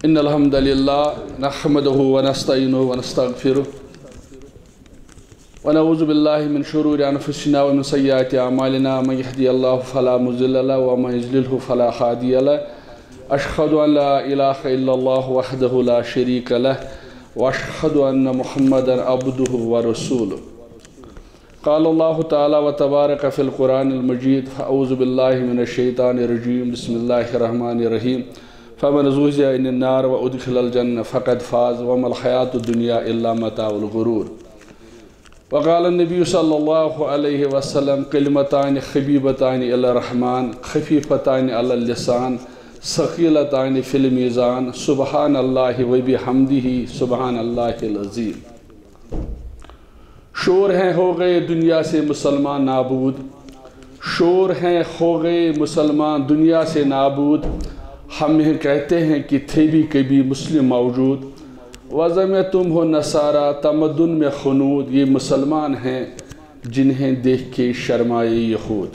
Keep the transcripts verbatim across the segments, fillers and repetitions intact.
إن الحمد لله نحمده ونستعينه ونستغفره، ونعوذ بالله من شرور أنفسنا ومن سيئات أعمالنا. من يهدي الله فلا مضل له ومن يضلله فلا هادي له. أشهد أن لا إله إلا الله وحده لا شريك له، وأشهد أن محمدا عبده ورسوله. قال الله تعالى وتبارك في القرآن المجيد: فأعوذ بالله من الشيطان الرجيم، بسم الله الرحمن الرحيم. فمن زحزح عن النار وأدخل الجنة فقد فاز وما الحياة الدنيا إلا متاع الغرور. وقال النبي صلى الله عليه وسلم: كلمتان حبيبتان إلى الرحمن، خفيفتان على اللسان، ثقيلتان في الميزان، سبحان الله وبحمده، سبحان الله العظيم. شور ہیں ہو گئے دنیا سے مسلمان نابود، شور ہیں ہو گئے مسلمان دنیا سے نابود، ہم ہیں کہتے ہیں کہ تھے بھی کبھی مسلم موجود، وضع میں تم ہو نصارا تمدن میں خنود، یہ مسلمان ہیں جنہیں دیکھ کے شرمائے یہود۔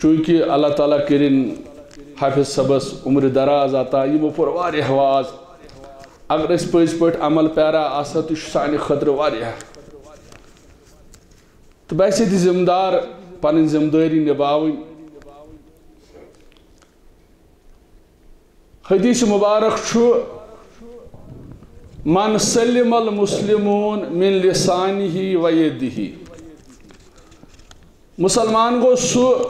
چونکہ اللہ تعالیٰ کٔرِن حافظ صٲبس عمر دراز عطا، یِمو پوٚر واریاہ واز۔ اگر أسۍ پٔزۍ پٲٹھۍ عمل پیرا آسو، تہٕ یہِ چھُ سانہِ خٲطرٕ واریاہ۔ تہٕ بہٕ آسہٕ ییٚتہِ ذمہٕ دار، پنٕنۍ ذمہٕ دٲری نِباوٕنۍ۔ حدیث مبارک چھُ، من سلم المسلمون من لسانه و یده۔ مسلمان گوٚو سُہ،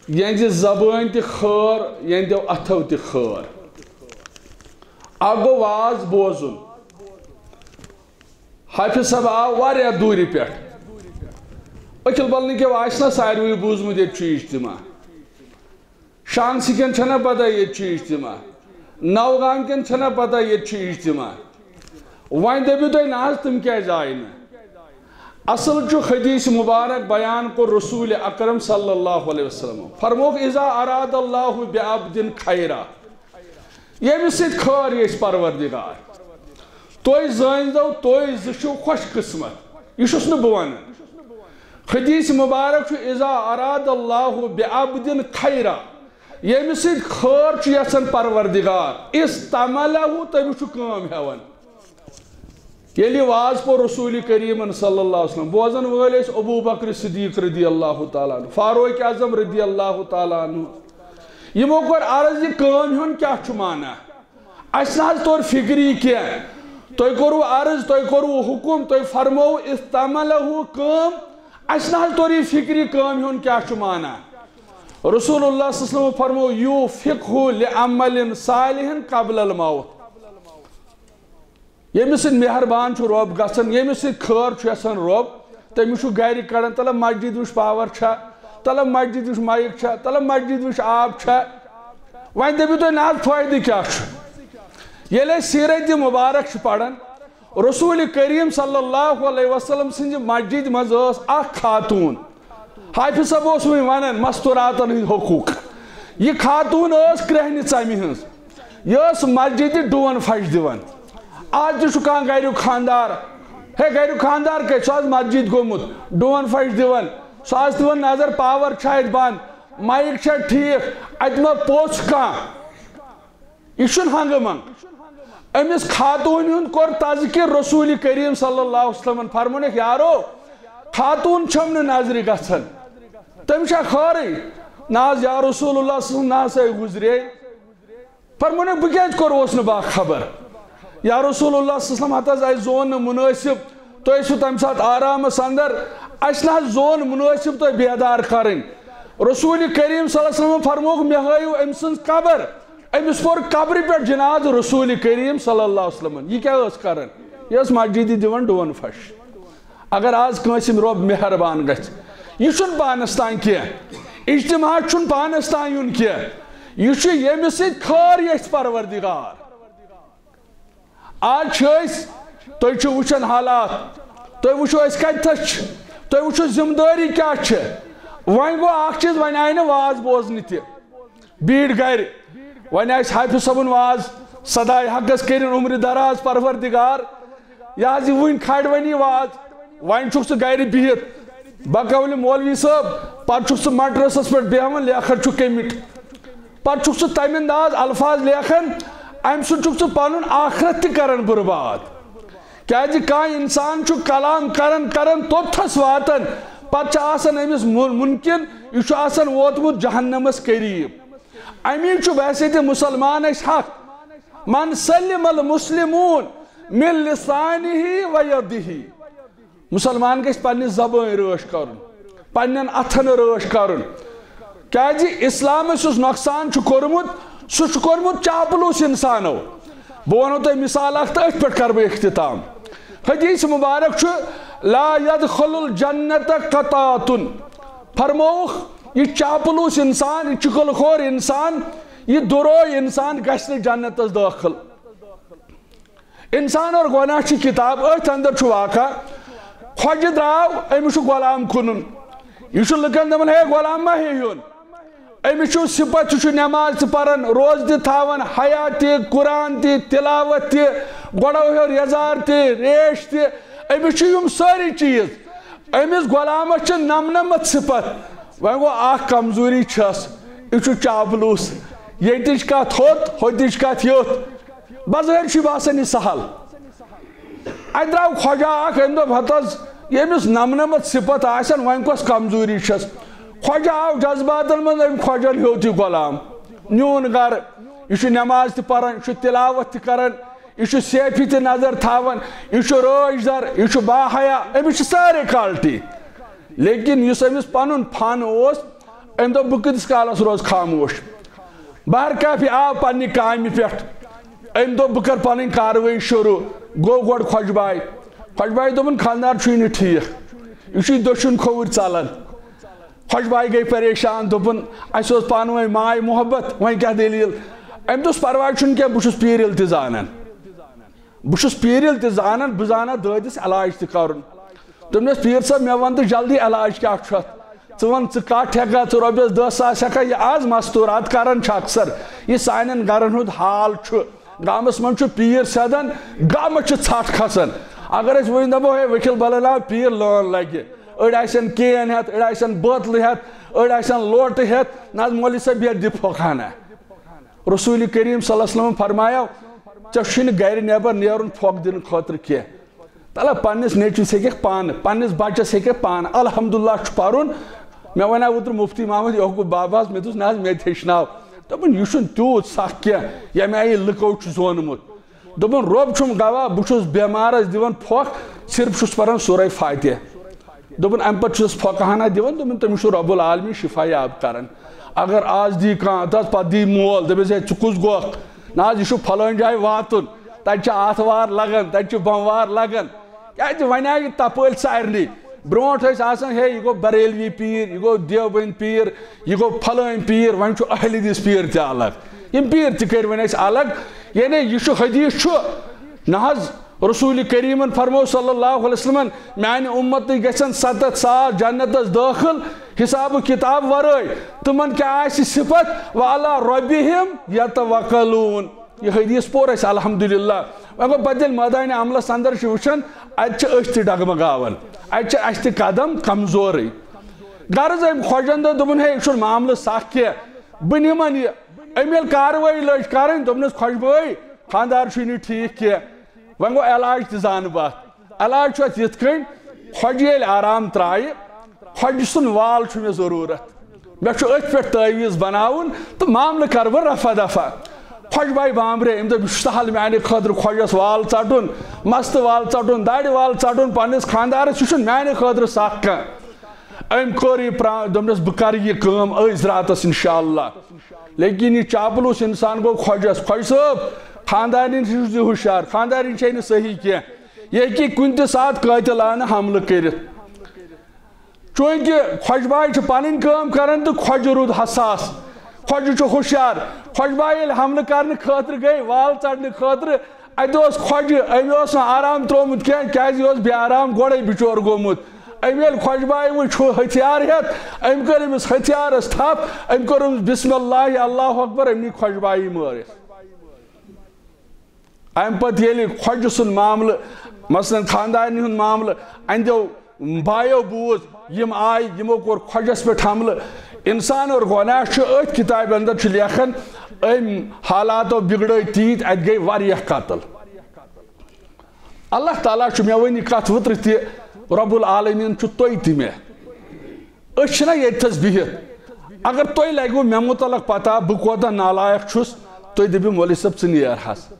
یہنٛزِ زبٲنۍ تہِ خٲر، یہنٛدیو اتھو تہِ خٲر۔ اکھ گوٚو واز بوزُن۔ حافظ صٲب آو واریاہ دوٗرِ پٮ۪ٹھ۔ أکھِل بلنہٕ کیو آسہِ نہ ساروٕے بوٗزمُت، ییٚتہِ چھُ اجتماع۔ شانسہٕ کٮ۪ن چھَنہ پتہ ییٚتہِ چھُ اجتماع، نوگام کٮ۪ن چھَنہ پتہ ییٚتہِ چھُ اجتماع۔ وۄنۍ دٔپِو تُہۍ، نہ حظ، تِم کیٛازِ آیہِ نہٕ؟ اصل چھُ حدیث مبارک بیان کوٚر رسول اکرم صلی اللہ علیہ وسلم، فرمووُکھ: اذا اراد اللہ بعبد خیرا، ییٚمِس سۭتۍ خٲر یژھِ پروردگار۔ تُہۍ زٲنۍزیو، تُہۍ زٕ چھِو خۄش قسمت۔ یہِ چھُس نہٕ بہٕ ونان۔ حدیث مبارک چھُ، اذا اراد اللہ بعبد خیرا، ییٚمِس سۭتۍ خٲر چھُ یژھان پروردگار، استعملہ، تٔمِس چھُ کٲم ہٮ۪وان۔ ییٚلہِ یہِ واز پوٚر رسول کریٖمن صلی اللہ علیہ وسلم، بوزن وٲلۍ ٲسۍ ابو بکر صدیق رضی اللہ تعالیٰ عنہ، فاروق اعظم رضی اللہ تعالیٰ عنہ۔ یِمو کوٚر عرض، یہِ کٲم ہیوٚن کیٛاہ چھُ معنی؟ اَسہِ نہ حظ توٚر فِکری کینٛہہ۔ تۄہہِ کوٚروٕ عرض، تۄہہِ کوٚروٕ حُکُم، تۄہہِ فرمووٕ استعملہ کٲم، اَسہِ نہ حظ توٚر یہِ فِکری کٲم ہیوٚن کیٛاہ چھُ معنی۔ رسول اللہ صلی اللہ علیہ وسلم فرموو، یوفقہ لعمل صالح قبل الموت۔ ییٚمِس سۭتۍ مہربان چھُ رۄب گژھان، ییٚمِس سۭتۍ خٲر چھُ یژھان رۄب، تٔمِس چھُ گرِ کڑان، تلہ مسجد وٕچھ پاور چھا، تلہ مسجد وٕچھ مایک چھا، تلہ مسجد وٕچھ آب چھا۔ وۄنۍ دٔپِو تُہۍ، نہ حظ فٲیدٕ کیٛاہ چھُ؟ ییٚلہِ أسۍ سیرت مبارک چھِ پران، رسول کریم صلی اللہ علیہ وسلم سٕنٛزِ مسجد منٛز ٲس اکھ خاتون۔ حافظ صٲب اوس وۄنۍ ونان مستوراتن ہٕنٛدۍ حقوق۔ یہِ خاتون ٲس کرٛہنہِ ژمہِ ہٕنٛز۔ یہِ ٲس مسجدِ ڈُوَن پھش دِوان۔ آز تہِ چھُ کانٛہہ گریُک خاندار، ہے گریُک خاندار کتہِ؟ سُہ آز مسجد گوٚمُت، ڈُوَن پھش دِوان۔ سُہ آز دِوان نظر پاور چھا اتہِ بنٛد، مایک چھا ٹھیٖک، اتہِ ما پوٚژھ کانٛہہ۔ یہِ چھُنہٕ ہنگہٕ منٛگ۔ أمِس خاتوٗنہِ ہُنٛد کوٚر تذکر رسول کریم صلی اللہ علیہ وسلمن، فرمونکھ، یارو، خاتوٗن چھَم نہٕ نظرِ گژھان، تٔمِس چھا خٲرٕے؟ نہ حظ یا رسول اللہ صلی اللہ علیہ وسلم، نہ ہسا گُزرے۔ فرمونکھ، بہٕ کیٛازِ کوٚروس نہٕ باخبر؟ یا رسول اللہ صلی اللہ علیہ وسلم، ہتہٕ حظ اَسہِ زون نہٕ مُنٲسِب، تُہۍ ٲسِو تَمہِ ساتہٕ آرامس اندر، اَسہِ نہ حظ زون مُنٲسِب تۄہہِ بیدار کرٕنۍ۔ رسول کریم صلی اللہ علیہ وسلم فرمووُکھ، مےٚ ہٲیِو أمۍ سٕنٛز قبر۔ أمِس پوٚر قبرِ پٮ۪ٹھ جنازٕ رسول کریم صلی اللہ علیہ وسلمن۔ یہِ کیٛاہ ٲس کران؟ یہِ ٲس مسجدِ دِوان ڈُوَن پھش۔ اگر آز کٲنٛسہِ ہُنٛد رۄب مہربان گژھِ، یہِ چھُنہٕ پانس تام کینٛہہ، اجتماع چھُنہٕ پانس تام یُن کینٛہہ، یہِ چھُ ییٚمِس سۭتۍ خٲر یژھِ پروردگار۔ آز چھِ أسۍ، تُہۍ چھِو وٕچھان حالات، تُہۍ وٕچھِو أسۍ کَتِتھَس چھِ، تُہۍ وٕچھِو ذمہٕ دٲری کیٛاہ چھِ۔ وۄنۍ گوٚو اَکھ چیٖز، وۄنۍ آیہِ نہٕ واز بوزنہِ تہِ، بیٖٹھ گَرِ۔ وۄنۍ آسہِ حافظ صٲبُن واز، صداے حقس کٔرِن عمرِ دراز پروردگار۔ یہِ حظ یہِ وٕنۍ کھالہِ وۄنۍ یہِ واز، وۄنۍ چھُکھ ژٕ گَرِ بِہِتھ بقولِ مولوی صٲب، پَتہٕ چھُکھ ژٕ مٹرسَس پٮ۪ٹھ بیٚہوان، لیکھان چھُکھ کٔمِٹ۔ پتہٕ چھُکھ ژٕ تمہِ انداز الفاظ لیکھان، امہِ سۭتۍ چھُکھ ژٕ پنُن آخرت تہِ کران برباد۔ کیازِ کانٛہہ انسان چھُ کلام کران کران توٚتتھس واتان، پتہٕ چھُ آسان أمِس مُ-، مُمکِن یہِ چھُ آسان ووتمُت جہنمس قریب۔ امی چھُ ویسے تہِ مسلمان اَسہِ حق، من سلم المسلمون من لسانہ و یدہ۔ مسلمان گژھِ پننہِ زبٲنۍ رٲچھ کرُن، پننٮ۪ن اتھن رٲچھ کرُن۔ کیازِ اسلامس یُس نۄقصان چھُ کوٚرمُت، سُہ چھُ کوٚرمُت چاپلوٗس انسانو۔ بہٕ ونو تۄہہِ مثال اکھ تہٕ أتھۍ پٮ۪ٹھ کرٕ بہٕ اختتام۔ حدیث مبارک چھُ، لا یدخل الجنت قطاۃ۔ فرمووُکھ، یہِ چاپلوٗس انسان، یہِ چُغل خور انسان، یہِ دُروے انسان گژھِ نہٕ جنتس دٲخل۔ انسان اور گۄناہ چھِ کتاب، أتھۍ اندر چھُ واقعہ۔ خۄجہِ درٛاو، أمِس چھُ غلام کٕنُن۔ یہِ چھُ لُکن دپان، ہے غلام ما ہے ہیوٚن۔ أمِس چھُ صفت، یہِ چھُ نماز تہِ پران، روزٕ تہِ تھاوان، حیا تہِ، قرآن تہِ، تلاوت تہِ، گۄڈو ہیوٚر یزار تہِ، ریش تہِ۔ أمِس چھِ یِم سٲری چیٖز۔ أمِس غلامس چھِ نمنمتھ صفت۔ وۄنۍ گوٚو اکھ کمزوری چھس، یہِ چھُ چاپلوٗس۔ ییٚتِچ کتھ ہوٚت، ہوٚتِچ کتھ یوٚت۔ بظٲہر چھُ باسان یہِ سہل۔ اتہِ درٛاو خۄجہ اکھ، أمۍ دوٚپ، ہتہٕ حظ، ییٚمِس نمنمتھ صفت آسن، وۄنۍ کۄس کمزوری چھس؟ خۄجہ آو جذباتن منٛز، أمۍ خۄجن ہیوٚت یہِ غلام۔ نیوٗن گرٕ، یہِ چھُ نماز تہِ پران، یہِ چھُ تلاوت تہِ کران، یہِ چھُ سیفی تہِ نظر تھاوان، یہِ چھُ رٲچھ در، یہِ چھُ باحیا، أمِس چھِ سارے کالٹی۔ لیکن یُس أمِس پنُن فن اوس، أمۍ دوٚپ، بہٕ کۭتِس کالس روزٕ خاموش؟ بہر کافی آو پننہِ کامہِ پٮ۪ٹھ۔ أمۍ دوٚپ، بہٕ کرٕ پنٕنۍ کاروٲیی شروٗع۔ گوٚو گۄڈٕ خۄجباے۔ خۄجباے دوٚپُن، خانٛدار چھُے نہٕ ٹھیٖک، یہِ چھُے دٔچھُن کھووُر ژلان۔ خۄجباے گٔے پریشان، دوٚپُن، اَسہِ اوس پانہٕ ؤنۍ ماے محبت، وۄنۍ کیٛاہ دٔلیٖل؟ أمۍ دوٚپُس، پرواے چھُنہٕ کینٛہہ، بہٕ چھُس پیٖرِل تہِ زانان۔ بہٕ چھُس پیٖرِل تہِ زانان، بہٕ زانان دٲدِس علاج تہِ کرُن۔ دوٚپنَس، پیٖر صٲب، مےٚ وَن تہٕ جلدی علاج کیٛاہ چھُ اَتھ؟ ژٕ وَن، ژٕ کَتھ ہٮ۪کھا، ژٕ رۄپیَس دَہ ساس ہٮ۪کھا؟ یہِ آز مَستوٗرات کَران چھِ اَکثر۔ یہِ سانٮ۪ن گَرَن ہُنٛد حال چھُ۔ گامَس منٛز چھُ پیٖر سیدَن، گامَس چھِ ژھَٹھ کھَسان۔ اگر أسۍ وۄنۍ دَپو، ہے ؤکیٖل بَلَن آو پیٖر، لٲن لَگہِ۔ أڑۍ آسن کین ہٮ۪تھ، أڑۍ آسن بٲتلہٕ ہٮ۪تھ، أڑۍ آسن لوٹہٕ ہٮ۪تھ۔ نہ حظ مولوی صٲب، یَتھ دِ پھۄکھ ہنا۔ رسول کریم صلی اللہ علیہ وسلم فرمایو، ژےٚ چھُے نہٕ گرِ نٮ۪بر نیرُن پھۄکھ دِنہٕ خٲطرٕ کینٛہہ۔ تلہ پننِس نیٚچوِس ہیٚککھ پانہٕ، پننِس بچس ہیٚککھ پانہٕ۔ الحمدللہ چھُ پرُن۔ مےٚ ونیو اوترٕ مفتی محمد یعقوب باباہس، مےٚ دوٚپُس، نہ حظ، مےٚ تہِ ہیٚچھناو۔ دوٚپُن، یہِ چھُنہٕ تیوٗت سخ کینٛہہ، ییٚمہِ آیہِ لُکو چھُ زونمُت۔ دوٚپُن، رۄب چھُم گواہ، بہٕ چھُس بٮ۪مارس دِوان پھۄکھ، صرف چھُس پران سورہ فاتحہ۔ دوٚپُن، اَمہِ پَتہٕ چھُس پھۄکہٕ ہنا دِوان، دوٚپُن، تٔمِس چھُ رۄب العالمین شفا یاب کران۔ اگر آز دی کانٛہہ، تَتھ پَتہٕ دی مول، دَپٮ۪س، ہے، ژٕ کُس گوکھ؟ نہ حظ، یہِ چھُ پھلٲنۍ جایہِ واتُن، تَتہِ چھِ آتھوار لگان، تَتہِ چھِ بۄموار لگان۔ کیٛازِ وۄنۍ آیہِ یہِ تپٲلۍ سارنٕے۔ برونٛٹھ ٲسۍ آسان، ہے، یہِ گوٚو بریلوی پیٖر، یہِ گوٚو دیوبند پیٖر، یہِ گوٚو پھلٲنۍ پیٖر، وۄنۍ چھُ اہل حدیث پیٖر تہِ الگ۔ یِم پیٖر تہِ کٔرۍ وۄنۍ اَسہِ الگ۔ یعنی یہِ چھُ حدیث چھُ، نہ حظ، رسول کریمن فرمو صلی اللہ علیہ وسلمن، میانہِ امتٕکۍ گژھن ستتھ ساس جنتس دٲخل حساب و کتاب ورٲے۔ تِمن کیٛاہ آسہِ صفت؟ وعلی ربہم یتوکلون۔ یہِ حدیث پوٚر اَسہِ الحمدللہ۔ وۄنۍ گوٚو پتہٕ ییٚلہِ مٲدانِ عملس اندر چھِ وٕچھان، اتہِ چھِ أسۍ تہِ ڈگمگاوان، اتہِ چھِ اَسہِ تہِ قدم کمزورٕے۔ غرض أمۍ خۄجن دوٚپ، دوٚپُن، ہے، یہِ چھُنہٕ معاملہٕ سخ کینٛہہ، بہٕ نِمن یہِ۔ أمۍ ییٚلہِ کاروٲیی لٔج کرٕنۍ، دوٚپنس، خۄجہِ بٲے، خانٛدار چھُے نہٕ ٹھیٖک کینٛہہ۔ وۄنۍ گوٚو علاج تہِ زانہٕ بہٕ اتھ۔ علاج چھُ اتھ یِتھ کٔنۍ، خۄجہِ ییٚلہِ آرام ترایہِ، خۄجہِ سُنٛد وال چھُ مےٚ ضروٗرت۔ مےٚ چھُ أتھۍ پٮ۪ٹھ تعویٖذ بناوُن تہٕ معاملہٕ کرٕ بہٕ رفع دفع۔ خۄجہِ بایہِ بامبرے، أمۍ دوٚپ، یہِ چھُ سہل میانہِ خٲطرٕ خۄجس وال ژٹُن، مستہٕ وال ژٹُن، داڑِ وال ژٹُن پننِس خانٛدارس، یہِ چھُنہٕ میانہِ خٲطرٕ سخ کانٛہہ۔ أمۍ کٔر یہِ پرا-، دوٚپنَس، بہٕ کرٕ یہِ کٲم أزۍ راتس انشاءاللہ۔ لیکن یہِ چاپلوٗس انسان گوٚو خۄجس، خۄجہِ صٲب، خانٛدارِنۍ چھِو تُہۍ ہُشار، خانٛدارِنۍ چھے نہٕ صحیح کینٛہہ، یہِ ہیٚکہِ کُنہِ تہِ ساتہٕ قٲتِلانہٕ حملہٕ کٔرِتھ۔ چوٗنٛکہِ خۄجہِ بایہِ چھِ پنٕنۍ کٲم کران تہٕ خۄجہِ روٗد حساس، خۄجہِ چھُ ہُشار۔ خۄجہِ بایہِ ییٚلہِ حملہٕ کرنہٕ خٲطرٕ گٔے، وال ژٹنہٕ خٲطرٕ، اتہِ اوس خۄجہِ، أمۍ اوس نہٕ آرام ترٛوومُت کینٛہہ، کیازِ یہِ اوس بے آرام گۄڈے بِچور گوٚمُت۔ أمۍ ییٚلہِ خۄجہِ بایہِ وٕچھ ہُہ ہتھیار ہٮ۪تھ، أمۍ کٔر أمِس ہتھیارس تھپھ، أمۍ کوٚر أمِس بسم اللہ، اللہ اکبر، أمۍ نی خۄجہِ بایہِ مٲرِتھ۔ امہِ پتہٕ ییٚلہِ خۄجہِ سُنٛد معاملہٕ، مثلاً خانٛدارنہِ ہُنٛد معاملہٕ، اَنٛدیو بایو بوٗز، یِم آے، یِمو کوٚر خۄجس پٮ۪ٹھ حملہٕ۔ انسان اور گۄناہ چھُ، أتھۍ کِتابہِ اندر چھُ لیکھان، أمۍ حالاتو بِگڑٲے تیٖتۍ، اتہِ گٔے واریاہ قتل۔ اللہ تعالیٰ چھُ مےٚ وۄنۍ یہِ کتھ وٕترِ تہِ، رب العالمین چھُ تُہۍ تہِ مےٚ۔ أسۍ چھِنہ ییٚتہِ تھَس بِہِتھ۔ اگر تۄہہِ لگِوٕ مےٚ مُتعلق پتہ بہٕ کوتاہ نالایق چھُس، تُہۍ دٔپِو، "مولوی صٲب، ژٕ نیر حظ۔"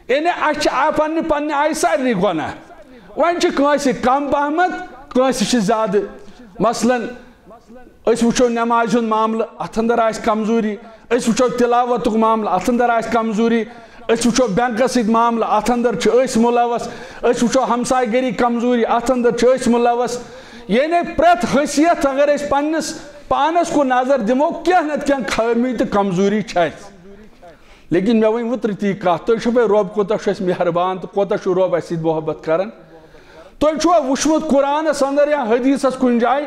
یعنی اَسہِ چھِ آ-، پننہِ، پننہِ آیہِ سارنٕے گۄناہ۔ وۄنۍ چھِ کٲنٛسہِ کم پہمتھ، کٲنٛسہِ چھِ زیادٕ۔ مثلاً، أسۍ وٕچھو نمازِ ہُنٛد معاملہٕ، اَتھ اندر آسہِ کمزوٗری۔ أسۍ وٕچھو تلاوتُک معاملہٕ، اَتھ اندر آسہِ کمزوٗری۔ أسۍ وٕچھو بینکس سۭتۍ معاملہٕ، اَتھ اندر چھِ أسۍ مُلوث۔ أسۍ وٕچھو ہمسایہِ گٔری کمزوٗری، اَتھ اندر چھِ أسۍ مُلوث۔ یعنی پرٛٮ۪تھ حیثیت اگر أسۍ پننِس پانس کُن نظر دِمو، کینٛہہ نتہٕ کینٛہہ خٲمی تہٕ کمزوٗری چھِ اَسہِ۔ لیکن مےٚ وۄنۍ وٕترِ تی کتھ، تُہۍ چھِو پاے رۄب کوٗتاہ چھُ اَسہِ مہربان تہٕ کوٗتاہ چھُ رۄب اَسہِ سۭتۍ محبت کران؟ تۄہہِ چھُوا وٕچھمُت قرآنس اندر یا حدیثس کُنہِ جایہِ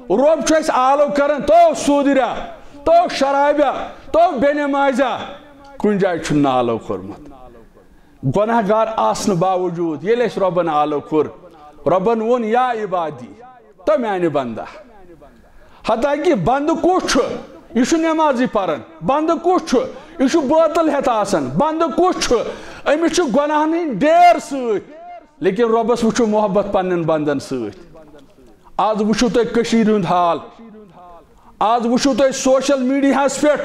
رۄب چھُ اَسہِ آلو کران، تو سوٗدریا، تو شرابیا، تو بے نمازیا؟ کُنہِ جایہِ چھُنہٕ آلو کوٚرمُت۔ گۄناہ گار آسنہٕ باوجوٗد ییٚلہِ اَسہِ رۄبن آلو کوٚر، رۄبن ووٚن، "یا عبادی، تو میانہِ بندہ۔" حتیٰ کہ بندٕ کُس چھُ؟ یہِ چھُ نمازٕے پران۔ بندٕ کُس چھُ؟ یہِ چھُ بٲتل ہٮ۪تھ آسان۔ بندٕ کُس چھُ؟ أمِس چھُ گۄناہن ہٕنٛدۍ ڈیر سۭتۍ۔ لیکن رۄبس وٕچھِو محبت پننٮ۪ن بندن سۭتۍ۔ آز وٕچھِو تُہۍ کٔشیٖرِ ہُنٛد حال۔ آز وٕچھِو تُہۍ سوشل میڈیاہس پٮ۪ٹھ،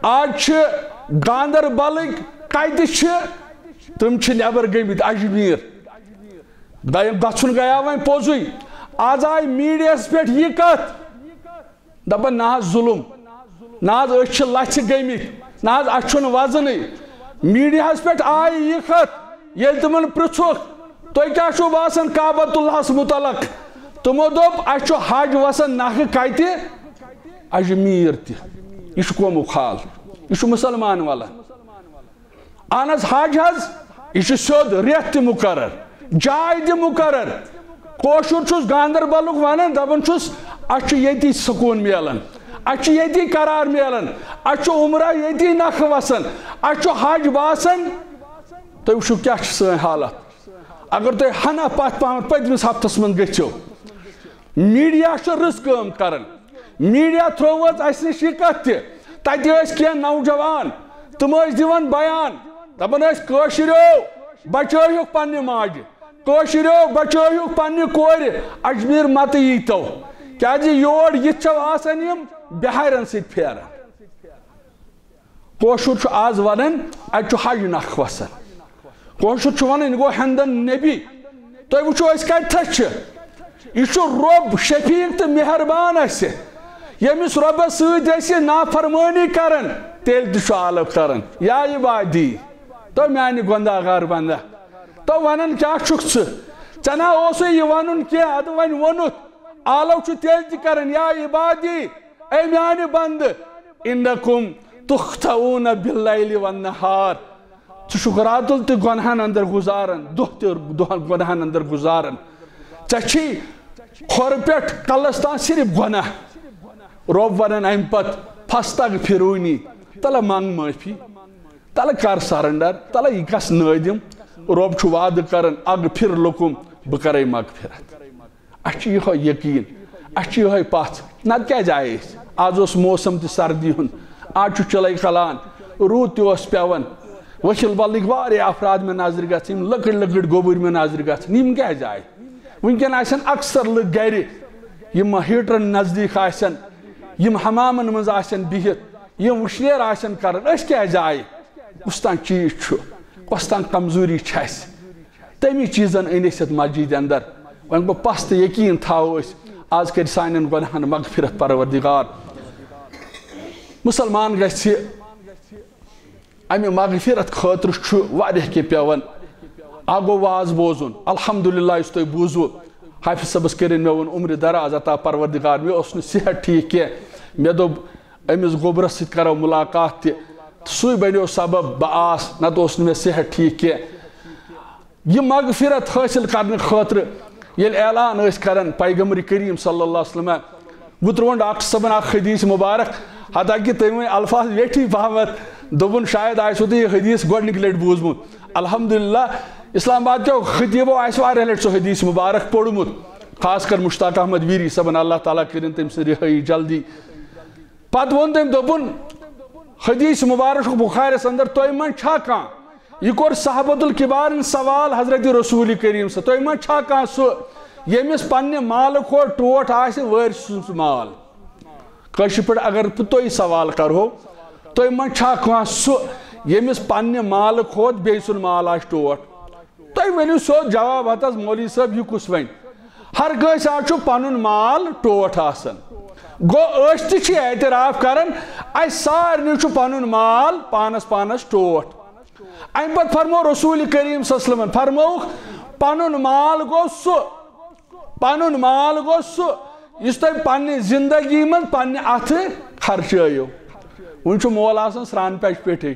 آز چھِ گاندربلٕکۍ کتہِ چھِ؟ تِم چھِ نٮ۪بر گٔمٕتۍ اجمیٖر۔ دَ-، گژھُن گٔیاو وۄنۍ پوٚزُے۔ آز آیہِ میٖڈیاہَس پٮ۪ٹھ یہِ کَتھ، دَپان، "نہ حظ ظُلُم، نہ حظ أسۍ چھِ لَژھِ گٔمٕتۍ، نہ حظ اَسہِ چھُنہٕ وَزنٕے۔" میٖڈیاہَس پٮ۪ٹھ آیہِ یہِ کَتھ، ییٚلہِ تِمَن پرٛژھُکھ، "تۄہہِ کیٛاہ چھُو باسان کعبۃ اللہَس مُتعلق؟" تِمو دوٚپ، "اَسہِ چھُ حج وَسان نَکھٕ کَتہِ؟ اَجمیٖر تہِ۔" یہِ چھُ قومُک حال، یہِ چھُ مُسلمان وَلان۔ اہن حظ، حج حظ، یہِ چھُ سیوٚد رٮ۪تھ تہِ مُقرر، جاے تہِ مُقرر۔ کٲشُر چھُس گاندربلُک ونان، دپان چھُس، اسہِ چھُ ییٚتی سکوٗن میلان، اسہِ چھُ ییٚتی قرار میلان، اسہِ چھُ عمرہ ییٚتی نکھٕ وسان، اسہِ چھُ حج باسان۔ تُہۍ وٕچھِو کیٛاہ چھِ سٲنۍ حالت۔ اگر تُہۍ ہنا پتھ پہمتھ پٔتمِس ہفتس منٛز گٔژھِو، میٖڈیا چھُ رٕژ کٲم کران۔ میٖڈیا ترٛٲو حظ اَسہِ نِش یہِ کَتھ تہِ۔ تَتہِ ٲسۍ کینٛہہ نوجوان، تِم ٲسۍ دِوان بیان، دَپان ٲسۍ، "کٲشِریو، بچٲیہُکھ پننہِ ماجہِ، کٲشِریو، بچٲیہُکھ پننہِ کورِ، اجمیٖر مَتہٕ ییٖتو، کیٛازِ یور یِتھ چھَو آسان یِم بِہارٮ۪ن سۭتۍ پھیران۔" کٲشُر چھُ آز ونان، اتہِ چھُ حج نکھ وسان۔ کٲشُر چھُ ونان، یہِ گوٚو ہٮ۪نٛدن نبی۔ تُہۍ وٕچھِو، أسۍ کتہِ تھس چھِ۔ یہِ چھُ رۄب شفیق تہٕ مہربان اسہِ۔ ییٚمِس رۄبس سۭتۍ أسۍ یہِ نافرمٲنی کران، تیٚلہِ تہِ چھُ آلو کران، "یا عبادی، تو میانہِ گۄناہ گار بندہ، تو ونان کیٛاہ چھُکھ ژٕ؟ ژےٚ نا اوسُے یہِ ونُن کینٛہہ، ادٕ وۄنۍ ووٚنُتھ۔" آلو چھُ تیٚلہِ تہِ کران، "یا عبادی، اے میانہِ بندٕ، انکم تخطئون باللیل والنہار۔" ژٕ چھُکھ راتُل تہِ گۄنہن اندر گُزاران، دۄہ تہِ دۄہن گۄنہن اندر گُزاران۔ ژےٚ چھی کھۄرٕ پٮ۪ٹھ کلس تام صرف گۄناہ۔ رۄب ونان امہِ پتہٕ، "فاستغفرونی"، تلہ منگ معٲفی، تلہ کر سرنڈر، تلہ یہِ گژھ نٲدِم۔ رۄب چھُ وعدٕ کران، "اغفر لکم"، بہٕ کرے مغفرت۔ اَسہِ چھُ یِہوٚے یقیٖن، اَسہِ چھُ یِہوٚے پَژھ۔ نَتہٕ کیٛازِ آیہِ أسۍ؟ آز اوس موسم تہِ سردی ہُنٛد، آز چھُ چِلَے کَلان، روٗد تہِ اوس پٮ۪وان، ؤسِل بَلٕکۍ واریاہ افراد مےٚ نظرِ گژھِ، یِم لۄکٕٹۍ لۄکٕٹۍ گوٚبٕرۍ مےٚ نظرِ گژھن، یِم کیٛازِ آیہِ؟ وٕنکٮ۪ن آسن اکثر لُکھ گرِ، یِم ہیٖٹرَن نزدیٖک آسن، یِم حمامَن منٛز آسن بِہِتھ، یِم وٕشنیر آسن کران، أسۍ کیٛازِ آیہِ؟ کُس تام چیٖز چھُ، کۄس تام کمزوٗری چھِ اَسہِ۔ تَمی چیٖزن أنۍ أسۍ یَتھ مسجدِ اندر۔ وۄنۍ گوٚو پَژھ تہٕ یقیٖن تھاوو أسۍ، آز کَرِ سانٮ۪ن گۄناہن مغفرت پروردگار۔ مُسلمان گژھِ اَمہِ مغفرت خٲطرٕ چھُ واریاہ کینٛہہ پٮ۪وان۔ اَکھ گوٚو واز بوزُن، الحمدللہ یُس تۄہہِ بوٗزوُ، حافظ صٲبَس کٔرِنۍ مےٚ ووٚن عمرِ دراز عطا پروردگار، مےٚ اوس نہٕ صحت ٹھیٖک کینٛہہ، مےٚ دوٚپ أمِس گوٚبرَس سۭتۍ کَرو مُلاقات تہِ، تہٕ سُے بَنیو سبب بہٕ آس، نَتہٕ اوس نہٕ مےٚ صحت ٹھیٖک کینٛہہ۔ یہِ مغفرت حٲصِل کرنہٕ خٲطرٕ ییٚلہِ اعلان ٲسۍ کران پیغمبر کریم صلی اللہ علیہ وسلم، بہٕ ترٛووُن ڈاکٹر صٲبن اکھ حدیث مبارک، حتیٰ کہ تٔمۍ ؤنۍ الفاظ ویٹھی پہمتھ، دوٚپُن، "شاید آسِوٕ تۄہہِ یہِ حدیث گۄڈٕنِکہِ لٹہِ بوٗزمُت۔" الحمدللہ، اسلام آباد کیو خطیبو آسہِ واریاہ لٹہِ سُہ حدیث مبارک پوٚرمُت، خاص کر مشتاق احمد ویری صٲبن، اللہ تعالیٰ کٔرِن تٔمۍ سٕنٛز رِہٲیی جلدی۔ پتہٕ ووٚن تٔمۍ، دوٚپُن، حدیث مبارک چھُ بخاریس اندر، تۄہہِ منٛز چھا کانٛہہ؟ یہِ کوٚر صحابت الکبارن سوال حضرت رسول کریم صلی، تۄہہِ منٛز چھا کانٛہہ سُہ، ییٚمِس پننہِ مالہٕ کھۄتہٕ ٹوٹھ آسہِ وٲرۍ سُنٛد مال؟ کٲشِر پٲٹھۍ اگر بہٕ تۄہہِ سوال کرہو، تۄہہِ منٛز چھا کانٛہہ سُہ، ییٚمِس پننہِ مالہٕ کھۄتہٕ بیٚیہِ سُنٛد مال آسہِ ٹوٹھ؟ تُہۍ ؤنِو سیوٚد جواب، ہتس مولوی صٲب، یہِ کُس وَنہِ؟ ہر کٲنٛسہِ آز چھُ پنُن مال ٹوٹھ آسان۔ گوٚو، أسۍ تہِ چھِ اعتراف کران، اَسہِ سارنٕے چھُ پنُن مال پانس پانس ٹوٹھ۔ اَمہِ پتہٕ فرموو رسول کریم صلی اللہ علیہ وسلمن، فرمووُکھ، پنُن مال گوٚو سُہ، پنُن مال گوٚو سُہ، یُس تۄہہِ پننہِ زندگی منٛز پننہِ اتھٕ خرچٲیِو۔ وُنہِ چھُ مول آسان سرٛان پچہِ پٮ۪ٹھٕے،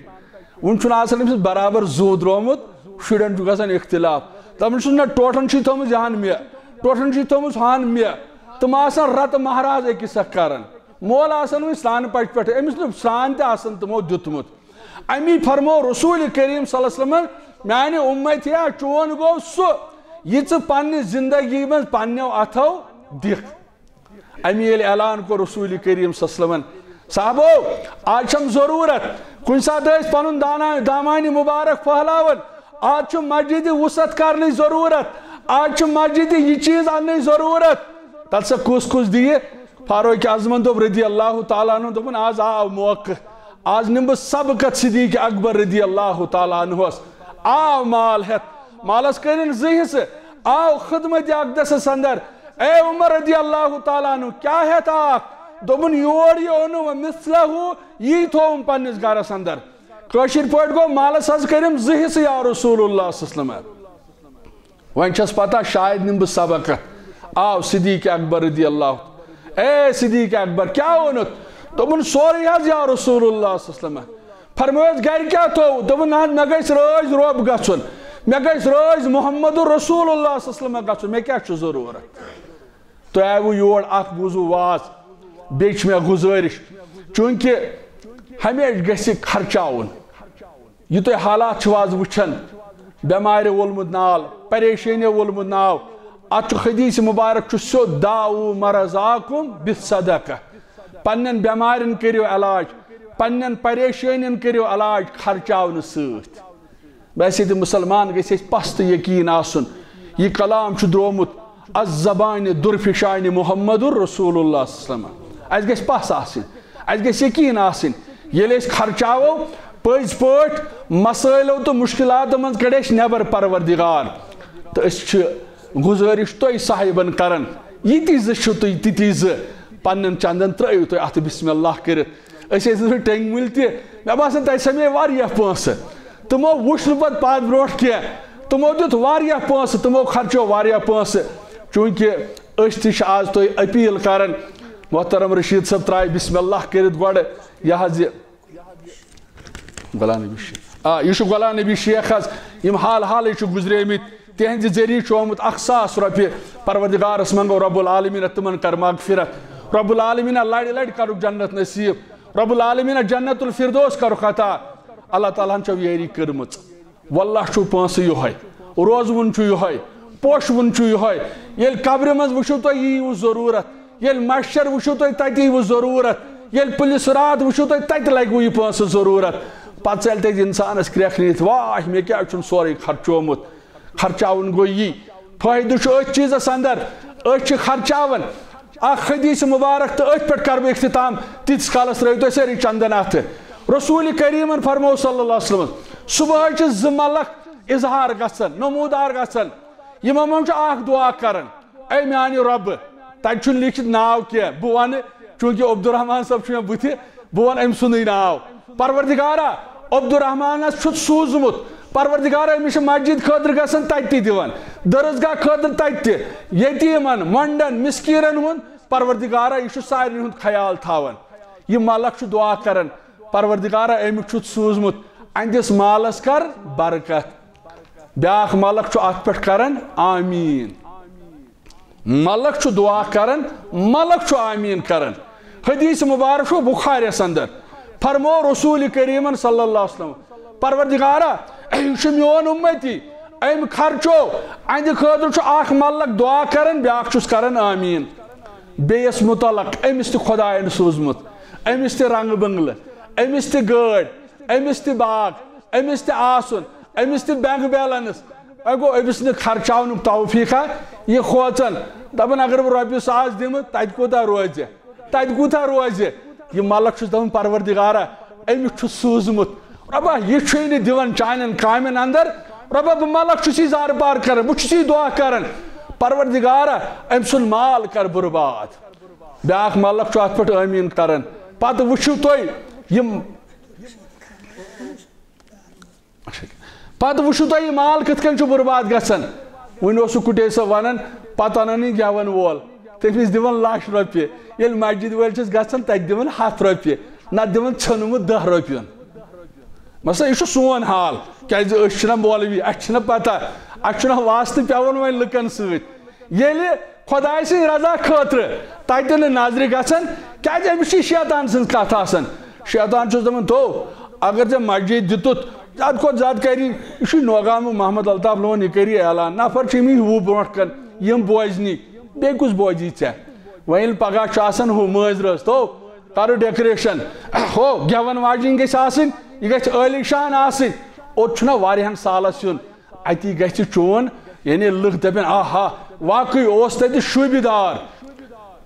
وُنہِ چھُنہٕ آسان أمِس برابر زُو درٛومُت، شُرٮ۪ن چھُ گژھان اختلاف۔ دپان چھُس، نہ، ٹوٹھن چھُے تھٲومٕژ یہِ ہن مےٚ، ٹوٹھن چھُے تھٲومٕژ ہُہ ہن مےٚ۔ تِم آسان رتہٕ مہراز أکِس اکھ کران۔ مول آسان وُنہِ سرٛانہٕ پچہِ پٮ۪ٹھٕے، أمِس نہٕ سرٛان تہِ آسان تِمو دیُتمُت۔ امی فرموو رسول کریم صلی اللہ علیہ وسلمن، میانہِ اُمتیا، چون گوٚو سُہ، یہِ ژٕ پننہِ زندگی منٛز پننیو اتھو دِکھ۔ امی ییٚلہِ اعلان کوٚر رسول کریم صلی اللہ علیہ وسلمن، صحابو، آز چھم ضروٗرت۔ کُنہِ ساتہٕ ٲسۍ پنُن دانا، دامانہِ مبارک پھٔہلاوان، آز چھُ مسجدِ وسعت کرنٕچ ضروٗرت، آز چھُ مسجدِ یہِ چیٖز اننٕچ ضروٗرت۔ تتھ سا کُس کُس دِیہِ؟ فاروق اعظمن دوٚپ رضی اللہ تعالیٰ عنہ، دوٚپُن، آز آو موقعہٕ، آز نِمہٕ بہٕ سبقت صدیق اکبر رضی اللہ تعالیٰ عنہس۔ آو مال ہٮ۪تھ، مالس کٔرِن زٕ حصہٕ، آو خدمت اقدسس اندر۔ اے عمر رضی اللہ تعالیٰ عنہ، کیٛاہ ہٮ۪تھ آکھ؟ دوٚپُن، یور یہِ اوٚنُم، مثلہ، یی تھووُم پننِس گرس اندر۔ کٲشِر پٲٹھۍ گوٚو، مالس حظ کٔرِم زٕ حصہٕ، یا رسول اللہ صلی اللہ علیہ وسلم۔ وۄنۍ چھس پتہ، شاید نِمہٕ بہٕ سبقت۔ آو صدیق اکبر رضی اللہ، اے صدیق اکبر، کیٛاہ اوٚنُتھ؟ دوٚپُن، سورُے حظ، یا رسول اللہ صلی اللہ علیہ وسلم۔ فرمٲیِس، گرِ کیٛاہ تھوٚو؟ دوٚپُن، نہ حظ، مےٚ گژھِ رٲضۍ رۄب گژھُن، مےٚ گژھِ رٲضۍ محمد رسول اللہ صلی اللہ علیہ وسلم گژھُن، مےٚ کیٛاہ چھُ ضروٗرت؟ تۄہہِ آیوٕ یور، اکھ بوٗزوٕ واز، بیٚیہِ چھِ مےٚ گُزٲرِش، چوٗنٛکہِ ہمیشہِ گژھِ خرچاوُن۔ یہِ تُہۍ حالات چھِو آز وٕچھان، بٮ۪مارِ وولمُت ناو، پریشٲنی وولمُت ناو، اتھ چھُ حدیث مبارک چھُ سیوٚد، داوٗ مرضاکم بالصدقہ، پننٮ۪ن بٮ۪مارٮ۪ن کٔرِو علاج، پننٮ۪ن پریشٲنین کٔرِو علاج خرچاونہٕ سۭتۍ۔ ویسے تہِ مسلمان گژھِ اَسہِ پَس تہٕ یقیٖن آسُن، یہِ کلام چھُ درٛومُت از زبانہِ درفشانہِ محمد رسول اللہ صلی اللہ علیہ وسلم۔ اَسہِ گژھِ پَس آسٕنۍ، اَسہِ گژھِ یقیٖن آسٕنۍ، ییٚلہِ أسۍ خرچاوو پٔزۍ پٲٹھۍ مسٲیلو تہٕ مُشکلاتو منٛز کڑِ اَسہِ نٮ۪بر پروردگار۔ تہٕ أسۍ چھِ گُزٲرِش تۄہہِ صاحبن کران، یِتی زٕ چھِو تُہۍ، تِتی زٕ پننٮ۪ن چندن ترٲیِو تُہۍ اَتھ بسم اللہ کٔرِتھ۔ أسۍ ٲسۍ نہٕ ٹٮ۪نٛگۍ مٔلۍ تہِ۔ مےٚ باسان، تَتہِ سَمے واریاہ پونٛسہٕ۔ تِمو وٕچھ نہٕ پَتہٕ پَتھ برونٛٹھ کینٛہہ۔ تِمو دیُت واریاہ پونٛسہٕ، تِمو خرچو واریاہ پونٛسہٕ۔ چوٗنٛکہِ أسۍ تہِ چھِ آز تۄہہِ اپیٖل کَران، محترم رشیٖد صٲب ترٛایہِ بسم اللہ کٔرِتھ گۄڈٕ یہِ حظ یہِ غلام نبی شیخ۔ آ، یہِ چھُ غلام نبی شیخ حظ، یِم حال حالٕے چھِ گُزریمٕتۍ۔ تِہنٛدِ ذٔریعہٕ چھُ آمُت اکھ ساس رۄپیہِ۔ پروردگارس منٛگو رب العالمیٖنہ تِمن کر مغفرت۔ رب العالمیٖنہ لڑِ لڑِ کرُکھ جنت نصیب۔ رب العالمیٖنہ جنت الفردوس کرُکھ عطا۔ اللہ تعالیٰ ہن چھو یٲری کٔرمٕژ۔ واللہ چھُ پونٛسہٕ یِہوٚے، روزوُن چھُ یِہوٚے، پوشوُن چھُ یِہوٚے۔ ییٚلہِ قبرِ منٛز وٕچھِو تُہۍ، یی یِیِو ضروٗرت۔ ییٚلہِ محشر وٕچھِو تُہۍ، تَتہِ یِیِوٕ ضروٗرت۔ ییٚلہِ پُلہِ صراط وٕچھِو تُہۍ، تَتہِ لگِوٕ یہِ پونٛسہٕ ضروٗرت۔ پتہٕ ژَلہِ تَتہِ اِنسانَس کرٛٮ۪کھ نِتھ، واہ، مےٚ کیٛازِ چھُنہٕ سورُے خرچومُت؟ خرچاوُن گوٚو یی۔ فٲیدٕ چھُ أتھۍ چیٖزس اندر، أسۍ چھِ خرچاوان۔ اکھ حدیث مبارک تہٕ أتھۍ پٮ۪ٹھ کرٕ بہٕ اختتام، تیٖتِس کالس ترٲیِو تُہۍ سٲری چندن اتھٕ۔ رسول کریمن فرموو صلی اللہ علیہ وسلم، صبحٲے چھِ زٕ ملک اظہار گژھان، نمودار گژھان۔ یِمو منٛز چھُ اکھ دعا کران، اے میانہِ رۄبہٕ، تتہِ چھُنہٕ لیٖکھِتھ ناو کینٛہہ، بہٕ ونہٕ، چوٗنٛکہِ عبدالرحمان صٲب چھُ مےٚ بٕتھِ، بہٕ ونہٕ أمۍ سُنٛدُے ناو۔ پروردگارا، عبدالرحمانس چھُتھ سوٗزمُت، پروردگارا، أمِس چھِ مسجد خٲطرٕ گژھان، تتہِ تہِ دِوان، درسگاہ خٲطرٕ تتہِ تہِ، یتیٖمن، مۄنڈن، مسکیٖنن ہُنٛد، پروردگارا، یہِ چھُ سارنٕے ہُنٛد خیال تھاوان۔ یہِ ملک چھُ دعا کران، پروردگارا، أمِس چھُتھ سوٗزمُت، أہنٛدِس مالس کر برکت۔ بیٛاکھ ملک چھُ اتھ پٮ۪ٹھ کران آمیٖن۔ ملک چھُ دعا کران، ملک چھُ آمیٖن کران۔ حدیث مبارک چھُ بخاریس اندر۔ فرموو رسول کریمن صلی اللہ علیہ وسلم، پروردگارا، یہِ چھُ میون اُمتی، أمۍ خرچو، أہنٛدِ خٲطرٕ چھُ اکھ ملک دعا کران، بیٛاکھ چھُس کران آمیٖن۔ بیٚیِس متعلق أمِس تہِ خدایَن سوٗزمُت۔ أمِس تہِ رنٛگہٕ بنٛگلہٕ، أمِس تہِ گٲڑۍ، أمِس تہِ باغ، أمِس تہِ آسُن، أمِس تہِ بینک بیلنس۔ وۄنۍ گوٚو أمِس نہٕ خرچاونُک توفیٖقا، یہِ کھوژان، دَپان، اگر بہٕ رۄپیہِ ساس دِمہٕ، تَتہِ کوٗتاہ روزِ؟ تَتہِ کوٗتاہ روزِ؟ یہِ ملک چھُس دَپان، پروردگارا، أمِس چھُ سوٗزمُت۔ رۄبا، یہِ چھُے نہٕ دِوان چانٮ۪ن کامٮ۪ن اندر۔ رۄبا، بہٕ ملک چھُس یہِ زارٕ پار کران، بہٕ چھُس یہِ دعا کران، پروردگارا، أمۍ سُنٛد مال کر برباد۔ بیٛاکھ ملک چھُ اَتھ پٮ۪ٹھ آمیٖن کران۔ پتہٕ وٕچھِو تُہۍ یِم، پتہٕ وٕچھِو تُہۍ یہِ مال کِتھ کٔنۍ چھُ برباد گژھان۔ وٕنہِ اوس سُہ کُٹے صٲب وَنان، پتہٕ اَنان یہِ گٮ۪وَن وول، تٔمِس دِوان لَچھ رۄپیہِ۔ ییٚلہِ مسجد وٲلۍ چھِس گژھان، تَتہِ دِوان ہَتھ رۄپیہِ، نَتہٕ دِوان ژھیوٚنمُت دَہ رۄپیُن۔ مثلاً، یہِ چھُ سون حال، کیٛازِ أسۍ چھِنہ مولوی، اَسہِ چھِنہ پتہ، اَسہِ چھُنہ واسطہٕ پٮ۪وان وۄنۍ لُکَن سۭتۍ۔ ییٚلہِ خۄداے سٕنٛدِ رضا خٲطرٕ تَتہِ نہٕ نظرِ گژھن، کیٛازِ أمِس چھِ شیطان سٕنٛز کَتھ آسان۔ شیطان چھُس دَپان، تو، اگر ژےٚ مسجد دِتُتھ، زیادٕ کھۄتہٕ زیادٕ کَری، یہِ چھُے نوگامُک محمد الطاف لون، یہِ کَری اعلان، نفر چھِ أمِس ہُہ برونٛٹھ کَن، یِم بوزنی، بیٚیہِ کُس بوزی ژےٚ؟ وۄنۍ ییٚلہِ پگاہ چھُ آسان ہُہ مٲنٛزِ رٲژ، تو، کَرو decoration، ہو، گٮ۪وَن واجِنۍ گژھِ آسٕنۍ، یہِ گژھِ عٲلی شان آسٕنۍ۔ اوٚت چھُنہ واریاہَن سالَس یُن، اتی گژھِ چون، یعنی لُکھ دپن، آہا، واقعی اوس تتہِ شوٗبہِ دار۔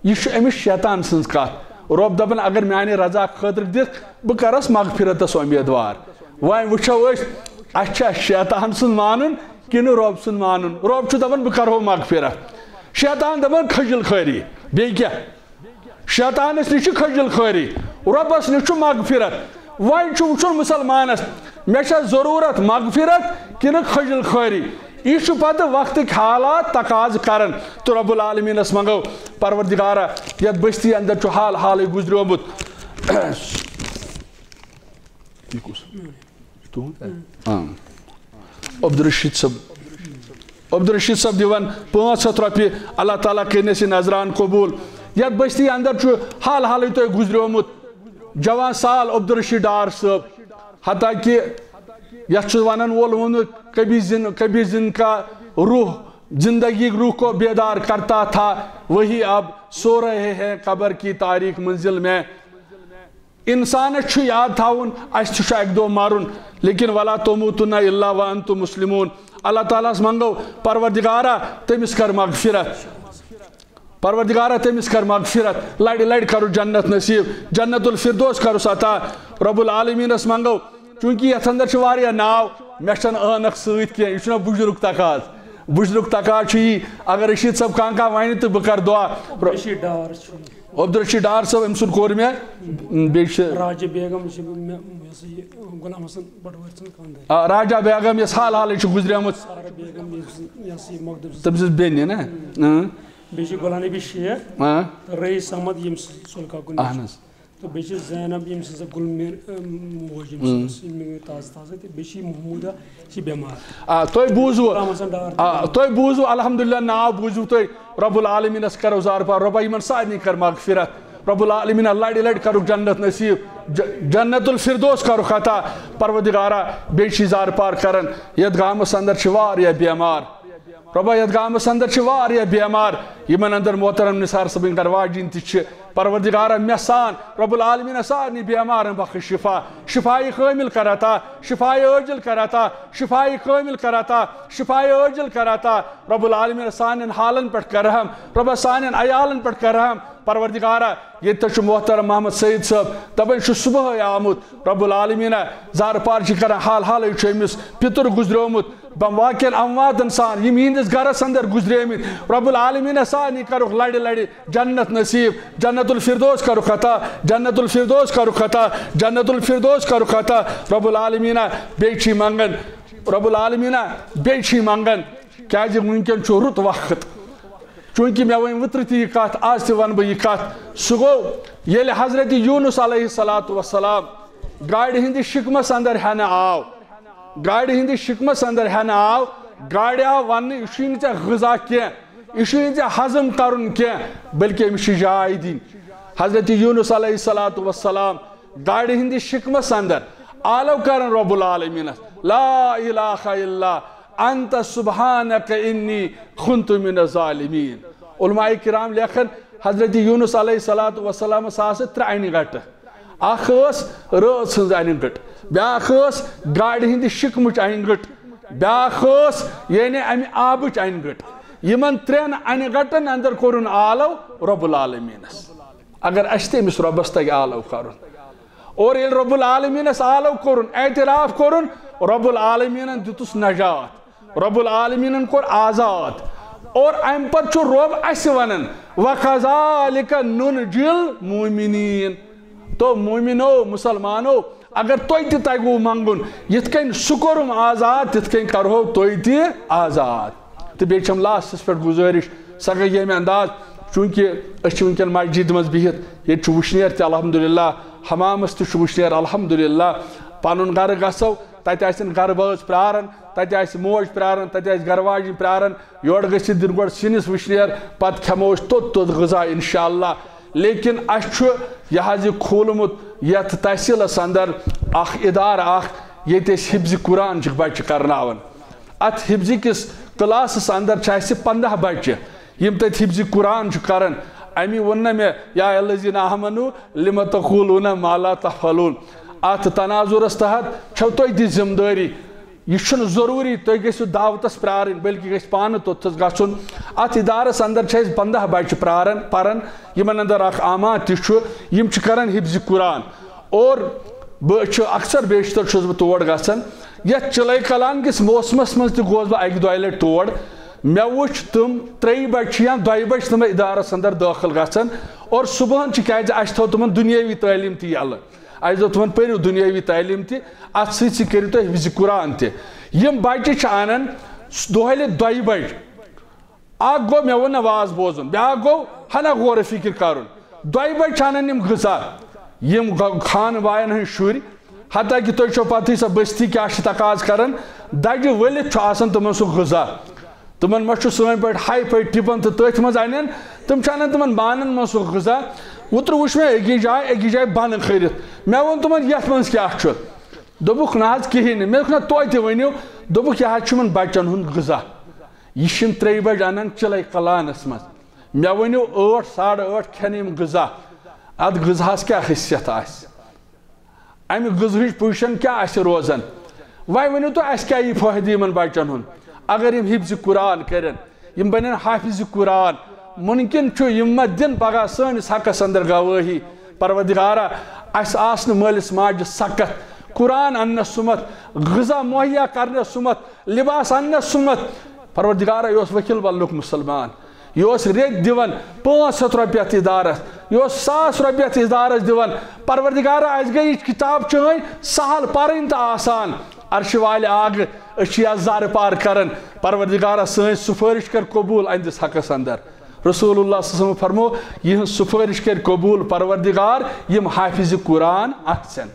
یہِ چھُ أمِس شیطان سٕنٛز کتھ۔ رۄب دپان، اگر میانہِ رضا خٲطرٕ دِکھ، بہٕ کرس مغفرتس امیدوار۔ وۄنۍ وٕچھو أسۍ، اسہِ چھا شیطان سُنٛد مانُن کِنہٕ رۄب سُنٛد مانُن؟ رۄب چھُ دپان، بہٕ کرہو مغفرت۔ شیطان دپان، کھجل خٲری۔ بیٚیہِ کیٛاہ؟ شیطانس نِش چھِ کھجل خٲری، رۄبس نِش چھُ مغفرت۔ وۄنۍ چھُ وٕچھُن مُسلمانس، مےٚ چھا ضروٗرت مغفرت کِنہٕ کھجل خٲری؟ یہِ چھُ پتہٕ وقتٕکۍ حالات تقاضہٕ کران۔ تہٕ رب العالمینس منٛگو، پروردگارا، یتھ بستی اندر چھُ حال حالٕے گُزریومُت۔ یہِ کُس؟ یہِ تُہُنٛد؟ آ۔ عبدالرشید صٲب، عبدالرشید صٲب دِوان پانٛژھ ہتھ رۄپیہِ۔ اللہ تعالیٰ کٔرِنَس یہِ نذران قبوٗل۔ یتھ بستی اندر چھُ حال حالٕے تۄہہِ گُزریومُت جوان سال عبدالرشید ڈار صٲب، حتیٰ کہ یتھ چھُ ونان وول ووٚنمُت، کبھی زن، کبھی زن کا روح، زندگی روح کو بیدار کرتا تھا، وہی اب سو رہے ہیں قبر کی تاریک منزل میں۔ انسانس چھُ یاد تھاوُن، اسہِ تہِ چھُ اکہِ دۄہ مرُن، لیکن ولا تموتن الا وانتم مسلمون۔ اللہ تعالیٰ ہس منگو، پروردگارا، تٔمِس کر مغفرت، پروردگارا، تٔمِس کر مغفرت، لڑِ لڑِ کرُس جنت نصیب، جنت الفردوس کرُس عطا۔ رب العالمینس منگو، چونکہ یتھ اندر چھِ واریاہ ناو، مےٚ چھنہٕ عٲنکھ سۭتۍ کینٛہہ، یہِ چھُنہ بُجرُک تقاضہٕ، بُجرُک تقاضہٕ چھُ یی، اگر رشید صٲب کانٛہہ کانٛہہ ونہِ تہٕ بہٕ کرٕ دعا۔ عبدالرشید ڈار چھُ۔ عبدالرشید ڈار صٲب، أمۍ سُنٛد کوٚر مےٚ، بیٚیہِ چھِ راجہ بیگم چھِ مےٚ، یہِ ہسا یہِ غلام حسن پٹوٲرۍ سٕنٛز خانٛدارِنۍ۔ آ، راجہ بیگم، یۄس حال حالٕے چھِ گُزریمٕژ۔ سارہ بیگم، یۄس، یہِ ہسا یہِ مۄخدم سٕنٛز۔ تٔمۍ سٕنٛز بیٚنہِ نا؟ اۭں۔ بیٚیہِ چھِ غلام نبی شیخ، اۭں۔ تہٕ رئیس احمد، ییٚمۍ سٕنٛز سُلکا کُن اہن حظ۔ تہٕ بیٚیہِ چھِ زینب، ییٚمۍ سٕنٛز سۄ گُل میر، اۭں، موج، ییٚمۍ سٕنٛز ٲس یہِ مےٚ تازٕ تازٕ، تہٕ بیٚیہِ چھِ یہِ محموٗدہ، یہِ چھِ بٮ۪مار۔ آ، تۄہہِ بوٗزوٕ، غلام حسن ڈار تہِ آ، بٮ۪مار۔ تۄہہِ بوٗزوٕ، الحمدللہ، ناو بوٗزوٕ تۄہہِ۔ رب العالمینس کرو زارٕ پار، رۄبا یِمن سارنٕے کر مغفرت۔ رب العالمینہ لڑِ لڑِ کرُکھ جنت نصیب، ج-، جنت الفردوس کرُکھ عطا۔ پروردگارا، بیٚیہِ چھِ زارٕ پار کران، یتھ گامس اندر چھِ واریاہ بٮ۪مار۔ رۄبا، یتھ گامس اندر چھِ واریاہ بٮ۪مار، یِمن اندر محترم نثار صٲبٕنۍ گرٕ واجِنۍ تہِ چھِ۔ پروردگارا، مےٚ سان، رب العالمینہ، سارنٕے بٮ۪مارن بخش شفا، شفایہِ کامل کر عطا، شفایہِ عاجل کر عطا، شفایہِ کامل کر عطا، شفایہِ عاجل کر عطا۔ رب العالمینہ، سانٮ۪ن حالن پٮ۪ٹھ کر رحم، رۄبا، سانٮ۪ن عیالن پٮ۪ٹھ کر رحم۔ پروردگارا، ییٚتہِ تہِ چھُ محترم محمد سعید صٲب، دپان چھُ صبحٲے آمُت۔ رب العالمینہ، زارٕ پار چھِ کران، حال حالٕے چھُ أمِس پِتُر گُزریومُت۔ بم واقعن امواتن سان، یِم یِہنٛدِس گرس اندر گُزریمٕتۍ، رب العالمینہ، سارنٕے کرُکھ لڑِ لڑِ جنت نصیب، جنت الفردوس کرُکھ عطا، جنت الفردوس کرُکھ عطا، جنت الفردوس کرُکھ عطا۔ رب العالمینہ، بیٚیہِ چھِ منگان، رب العالمینہ، بیٚیہِ چھِ منگان، کیازِ وٕنکٮ۪ن چھُ رُت وقت۔ چونکہ مےٚ ؤنۍ اوترٕ تہِ یہِ کتھ، آز تہِ ونہٕ بہٕ یہِ کتھ۔ سُہ گوٚو، ییٚلہِ حضرت یونس علیہ الصلوۃ والسلام گاڈِ ہٕنٛدِ شِکمس اندر ہٮ۪نہٕ آو، گاڈِ ہٕنٛدِ شِکمس اندر ہٮ۪نہٕ آو، گاڈِ آو وننہٕ، یہِ چھُے نہٕ ژےٚ غذا کینٛہہ، یہِ چھُے نہٕ ژےٚ ہضم کرُن کینٛہہ، بلکہ أمِس چھِ جاے دِنۍ۔ حضرت یونس علیہ الصلوۃ والسلام گاڈِ ہٕنٛدِ شِکمس اندر آلو کران رب العالمینس، لا الہ الا انت سبحانک انی کنت من الظالمین۔ علماء کرام لیکھان، حضرت یونس علیہ الصلوۃ والسلامس آسہٕ ترٛےٚ انہِ گٹہٕ۔ اکھ ٲس رٲژ ہٕنٛز انہِ گٔٹ، بیٛاکھ ٲس گاڑِ ہٕنٛدِ شِکمٕچ انہِ گٔٹ، بیٛاکھ ٲس یعنی امہِ آبٕچ انہِ گٔٹ۔ یِمن ترٛٮ۪ن انہِ گٹن اندر کوٚرُن آلو رب العالمینس۔ اگر اسہِ تہِ أمِس رۄبس تگہِ آلو کرُن، اور ییٚلہِ رب العالمینس آلو کوٚرُن، اعتراف کوٚرُن، رب العالمینن دیُتُس نجات، رب العالمینن کوٚر آزاد۔ اور امہِ پتہٕ چھُ رب اسہِ ونان، "وَكَذَلِكَ نُنْجِي الْمُؤْمِنِينَ۔" تو مومنو، مسلمانو، اگر تۄہہِ تہِ تگوٕ منگُن، یِتھ کٔنۍ سُہ کوٚرُم آزاد، تِتھ کٔنۍ کرہو تُہۍ تہِ آزاد۔ تہٕ بیٚیہِ چھم لاسٹس پٮ۪ٹھ گُزٲرِش، سۄ گٔے ییٚمہِ انداز، چوٗنٛکہِ أسۍ چھِ وٕنکٮ۪ن مسجد منٛز بِہِتھ، ییٚتہِ چھُ وٕشنیر تہِ الحمدللہ، حمامس تہِ چھُ وٕشنیر الحمدللہ۔ پنُن گرٕ گژھو، تتہِ آسن گرٕ بٲژ پراران، تتہِ آسہِ موج پراران، تتہِ آسہِ گرٕ واجِنۍ پراران۔ یورٕ گٔژھِتھ دِن گۄڈٕ سِنِس وٕشنیر، پتہٕ کھٮ۪مو أسۍ توٚت توٚت غذا انشاءاللہ۔ لیکن اسہِ چھُ یہِ حظ یہِ کھوٗلمُت یتھ تحصیلس اندر اکھ ادارٕ اکھ، ییٚتہِ أسۍ حفظِ قرآن چھِ بچہِ کرناوان۔ اتھ حفظِ کِس کلاسس اندر چھِ اسہِ پنٛداہ بچہِ، یِم تتہِ حفظِ قرآن چھِ کران۔ امی ووٚن نہ مےٚ، "یا الذین آمنو لم تقولون ما لا تفعلون۔" اتھ تناظرس تحت چھو تۄہہِ تہِ ذمہٕ دٲری۔ یہِ چھُنہٕ ضروٗری تُہۍ گٔژھِو دعوتس پرارٕنۍ، بلکہِ گژھِ پانہٕ توٚتتھس گژھُن۔ اتھ ادارس اندر چھِ اسہِ پنٛداہ بچہِ پراران، پران، یِمن اندر اکھ اما تہِ چھُ، یِم چھِ کران حفظِ قرآن۔ اور بہٕ چھُ اکثر بیشتر چھُس بہٕ تور گژھان۔ یتھ چِلے کلان کِس موسمس منٛز تہِ گوس بہٕ اکہِ دۄیہِ لٹہِ تور۔ مےٚ وُچھ تِم ترٛیٚیہِ بجہِ چھِ یا دۄیہِ بجہِ چھِ تِم ادارس اندر دٲخل گژھان۔ اور صبحن چھِ، کیازِ اسہِ تھٲو تِمن دُنیٲوی تعلیٖم تہِ یَلہٕ۔ اسہِ دوٚپ تِمن، "پٔرِو دُنیٲوی تعلیٖم تہِ، اتھ سۭتۍ سۭتۍ کٔرِو تُہۍ حفظِ قرآن تہِ۔" یِم بچہِ چھِ انان دۄہلہِ دۄیہِ بجہِ۔ اکھ گوٚو، مےٚ ووٚن نہ واز بوزُن، بیٛاکھ گوٚو ہنا غور و فکر کرُن۔ دۄیہِ بجہِ چھِ انان یِم غذا، یِم گا-، خان باین ہٕنٛدۍ شُرۍ، حتیٰ کہ تُہۍ چھو پتہٕے سۄ بستی کیٛاہ چھِ تقاض کران، دجہِ ؤلِتھ چھُ آسان تِمن سُہ غذا۔ تِمن ما چھُ سٲنۍ پٲٹھۍ ہاے فاے ٹِپن تہٕ تٔتھۍ منٛز انان؟ تِم چھِ انان تِمن بانن منٛز سُہ غذا۔ اوترٕ وُچھ مےٚ أکِس جایہِ، أکِس جایہِ بانہٕ کھٲلِتھ۔ مےٚ ووٚن تِمن، "یتھ منٛز کیٛاہ چھُ؟" دوٚپُکھ، "نہ حظ، کِہیٖنۍ نہٕ۔" مےٚ دوٚپُکھ، "نہ، توتہِ ؤنِو۔" دوٚپُکھ، "یہِ حظ چھُ یِمن بچن ہُنٛد غذا۔ یہِ چھِ یِم ترٛیٚیہِ بجہِ انان چِلے کلانس منٛز۔ مےٚ ؤنِو، ٲٹھ، ساڑٕ ٲٹھ کھٮ۪ن یِم غذا۔ اتھ غذاہس کیٛاہ حیثیت آسہِ؟ امہِ غذہٕچ پُزیشن کیٛاہ آسہِ روزان؟ وۄنۍ ؤنِو تُہۍ، اسہِ کیٛاہ یی فٲیدٕ یِمن بچن ہُنٛد؟ اگر یِم حفظِ قرآن کرن، یِم بنن حافظِ قرآن، مُمکِن چھُ یِم ما دِن پگاہ سٲنِس حقس اندر گوٲہی۔ پروردگارا، اسہِ آس نہٕ مٲلِس ماجہِ سکت، قرآن اننس سُمتھ، غذا مہیا کرنس سُمتھ، لباس اننس سُمتھ۔ پروردگارا، یہِ اوس وکیل بلنُک مسلمان، یہِ اوس ریٚتۍ دِوان پانٛژھ ہتھ رۄپیہِ اتھ ادارس، یہِ اوس ساس رۄپیہِ اتھ ادارس دِوان۔ پروردگارا، اسہِ گٔے یہِ کتاب چٲنۍ سہل پرٕنۍ تہٕ آسان۔ عرشہِ والہِ آگہٕ، أسۍ چھِ یتھ زارٕ پار کران۔ پروردگارا، سٲنۍ سفٲرِش کر قبول أہنٛدِس حقس اندر۔ رسول اللہ صلی اللہ علیہ وسلم فرمو، یِہنٛز سفٲرِش کر قبول پروردگار، یِم حافظ قرآن آسن۔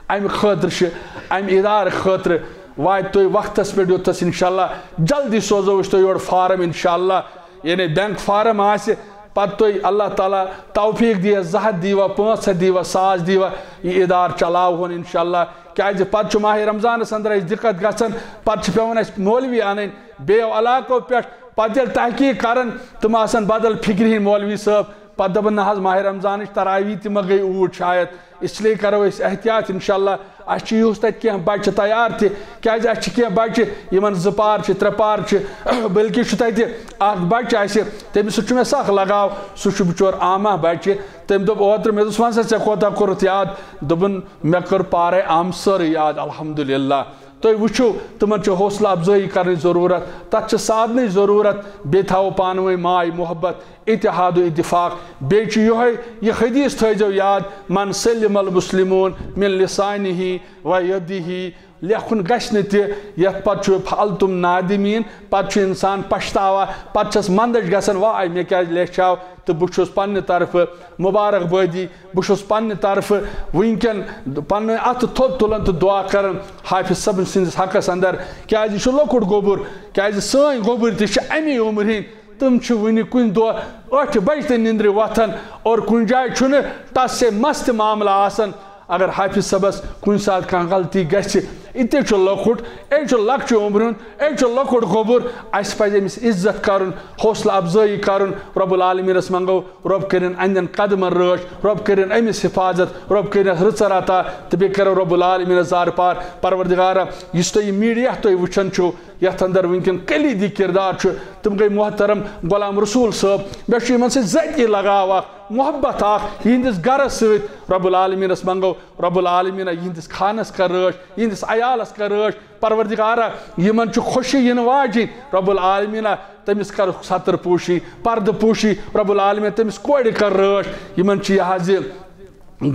امہِ خٲطرٕ چھِ، امہِ ادارٕ خٲطرٕ واتہِ تُہۍ وقتس پٮ۪ٹھ یوٚتس انشاءاللہ۔ جلدی سوزو أسۍ تۄہہِ یورٕ فارم انشاءاللہ، یعنی بینک فارم آسہِ، پتہٕ تُہۍ اللہ تعالیٰ توفیق دِیس، زٕ ہتھ دیوا، پانٛژھ ہتھ دیوا، ساس دیوا، یہِ ادارٕ چلاوہون انشاءاللہ۔ کیازِ پتہٕ چھُ ماہِ رمضانس اندر اسہِ دقت گژھان، پتہٕ چھِ پٮ۪وان اسہِ مولوی انٕنۍ بیٚیو علاقو پٮ۪ٹھ، پتہٕ ییٚلہِ تحقیق کران، تِم آسان بدل فکرِ ہٕنٛدۍ مولوی صٲب، پتہٕ دپان، نہ حظ، ماہِ رمضانٕچ تراویح تہِ ما گٔے اوٗرۍ شاید، اس لیے کرو أسۍ احتیاط انشاءاللہ۔ اسہِ چھِ یُہُس تتہِ کینٛہہ بچہِ تیار تہِ، کیازِ اسہِ چھِ کینٛہہ بچہِ یِمن زٕ پار چھِ، ترٛےٚ پار چھِ، بلکہِ چھُ تتہِ اکھ بچہِ اسہِ، تٔمِس سۭتۍ چھُ مےٚ سخ لگاو، سُہ چھُ بچور عامہ بچہِ۔ تٔمۍ دوٚپ اوترٕ، مےٚ دوٚپُس، وۄنۍ سا ژےٚ کوتاہ کوٚرُتھ یاد؟ دوٚپُن، مےٚ کٔر پارے عام سٲرٕے یاد الحمدللہ۔ تُہۍ وٕچھِو، تِمن چھِ حوصلہٕ افزٲیی کرنٕچ ضروٗرت، تتھ چھِ سادنٕچ ضروٗرت، بیٚیہِ تھاوو پانہٕ ؤنۍ ماے محبت، اتحاد و اتفاق۔ بیٚیہِ چھُ یِہوٚے، یہِ حدیث تھٲیزیو یاد، "من سلم المسلمون من لسانہ و یدہ"۔ لیکھُن گژھِ نہٕ تہِ، یتھ پتہٕ چھُ فعلتم نادمین، پتہٕ چھُ انسان پشتاوان، پتہٕ چھس مندچھ گژھان، واے مےٚ کیازِ لیچھاو۔ تہٕ بہٕ چھُس پننہِ طرفہٕ مبارک بٲدی، بہٕ چھُس پننہِ طرفہٕ وٕنکٮ۪ن پننہِ اتھٕ تھوٚد تُلان تہٕ دعا کران حافظ صٲبن سٕنٛدِس حقس اندر، کیازِ یہِ چھُ لۄکُٹ گوٚبُر، کیازِ سٲنۍ گوٚبُرۍ تہِ چھِ امی عمرِ ہٕنٛدۍ۔ تِم چھِ وٕنہِ کُنہِ دۄہ ٲٹھِ بجہِ تہِ نِندرِ وۄتھان اور کُنہِ جایہِ چھُنہٕ ٹس سے مس تہِ معاملہٕ آسان۔ اگر حافظ صٲبس کُنہِ ساتہٕ کانٛہہ غلطی گژھِ، یہِ تہِ چھُ لۄکُٹ، یہِ چھُ لۄکچہِ عمرِ ہُنٛد، یہِ چھُ لۄکُٹ گوٚبُر۔ اَسہِ پَزِ أمِس عزت کَرُن، حوصلہٕ افزٲیی کَرُن۔ رب العالمین منٛگو، رب کٔرِن اَنٛدٮ۪ن قدمن رٲچھ، رب کٔرِن أمِس حفاظت، رب کٔرِن رٕژر عطا، تہٕ بیٚیہِ کَرو رب العالمین زارٕ پار۔ پروردگارا، یُس تُہۍ یہِ میٖڈیا تُہۍ وٕچھان چھِو، یَتھ اندر وٕنکٮ۪ن کلیدی کردار چھُ، تِم گٔے محترم غلام رسول صٲب۔ مےٚ چھُ یِمن سۭتۍ ذٲتی لگاو اکھ، محبت اکھ، یِہنٛدِس گرس سۭتۍ۔ رب العالمینس منٛگو، رب العالمین یِہنٛدِس خانس کر رٲچھ، یِہنٛدِس عیالس کر رٲچھ۔ پروردگارا، یِمن چھُ خوشی یِنہٕ واجِنۍ، رب العالمین تٔمِس کر ستر پوشی، پردٕ پوشی، رب العالمین تٔمِس کورِ کر رٲچھ۔ یِمن چھِ یہِ حظ یہِ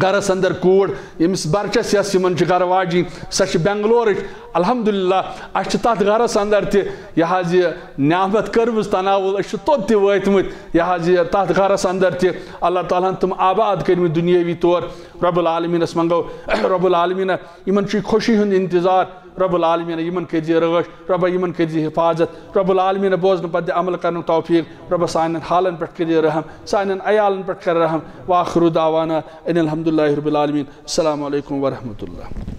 گرس اندر کوٗر، ییٚمِس بَرچَس یَس یِمن چھِ گرٕ واجِنۍ، سۄ چھِ بنگلورٕچ۔ الحمدللہ، اَسہِ چھِ تَتھ گرس اندر تہِ یہِ حظ یہِ نعمت کٔرمٕژ تناول، أسۍ چھِ توٚت تہِ وٲتمٕتۍ۔ یہِ حظ یہِ تَتھ گرس اندر تہِ اللہ تعالیٰ ہن تِم آباد کٔرمٕتۍ دُنیٲوی طور۔ رب العالمینس منٛگو، رب العالمین، یِمن چھُ یہِ خوشی ہُنٛد انتظار۔ رب العالمین یِمن کٔرۍ زِ رٲچھ، رب یِمن کٔرۍ زِ حفاظت۔ رب العالمین بوزنہٕ پتہٕ دِ عمل کرنُک توفیق۔ رب سانٮ۪ن حالن پٮ۪ٹھ کٔرۍ زِ رحم، سانٮ۪ن عیالن پٮ۪ٹھ کر رحم۔ وآخر دعوانا ان الحمد للہ رب العالمین۔ السلام علیکم ورحمۃ اللہ۔